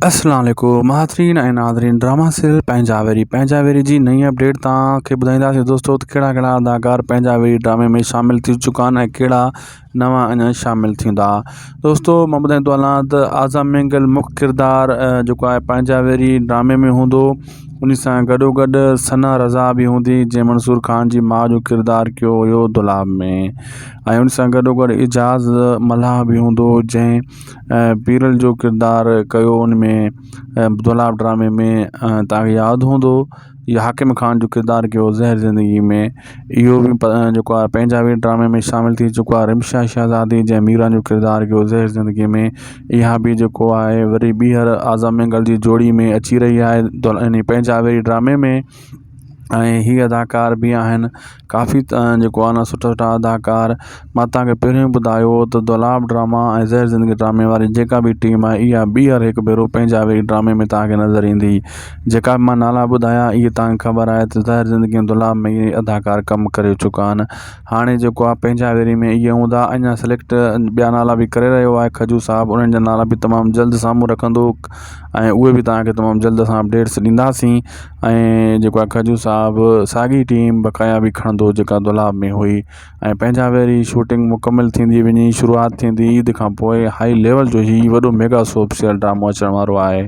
السلام عليڪم ماٿرين ۽ ناظرين ڊراما سيريل پنهنجا ويري پنهنجا ويري جي نئين اپڊيٽ توهان کي ٻڌائينداسين دوستو ته ڪهڙا ڪهڙا اداڪار پنهنجا ويري ڊرامي ۾ شامل ٿي چڪا آهن ۽ ڪهڙا نوان اڃا شامل ٿيندا دوستو مان ٻڌائيندو هلان ته اعظم مينگل مک ڪردار جيڪو آهي پنهنجا ويري ڊرامي ۾ هوندو ان سان گڏو گڏ ثنا رضا به هوندي جنهن منصور خان جي ماء جو ڪردار ڪيو هيو دولاب ۾ ۽ ان سان گڏو گڏ اعجاز ملاح به هوندو جنهن پيرل جو ڪردار ڪيو ان ۾ دولاب ڊرامي ۾ توهان کي ياد هوندو يا حاڪم خان جو ڪردار ڪيو زهر زندگي ۾ اهو به جيڪو آهي پنهنجا به ڊرامي ۾ شامل ٿي چڪو آهي رمشا شهزادي جنهن ميران جو ڪردار ڪيو زهر زندگي ۾ اها به جيڪو آهي وري ٻيهر اعظم مينگل جي جوڙي ۾ اچي رهي آهي يعني پنهنجا ويري ڊرامي ۾ ۽ هي اداڪار به آهن ڪافي جيڪو آهي نه سٺا سٺا اداڪار مان توهان کي پهريون ئي ٻڌايو هو ته دولاب ڊراما ۽ زهر زندگي ڊرامي واري جيڪا به ٽيم آهي اها ٻيهر هڪ ڀيرو پنهنجا ويري ڊرامي ۾ توهان کي نظر ايندي جيڪا به مان نالا ٻڌايا اهي توهان کي خبر آهي ته زهر زندگي ۽ دولاب ۾ اهي اداڪار ڪم ڪري چڪا آهن هاڻي جيڪو آهي پنهنجا ويري ۾ اهي هوندا اڃا سليڪٽ ٻيا نالا به ڪري رهيو آهي کجو صاحب انهن جا نالا به تمام جلد سامهون رکندو ۽ اهي به توهان کي تمام جلد اسان اپڊيٽس ڏينداسين ۽ جيڪو آهي کجو صاحب ساڳي ٽيم بقايا به کڻندو جيڪا دولاب ۾ هئي ۽ پنهنجا ويري شوٽنگ مڪمل ٿيندي وڃي شروعات ٿيندي عيد کان پوء هائي ليول جو هي وڏو ميگا سوپ سيريل ڊرامو اچڻ وارو آهي.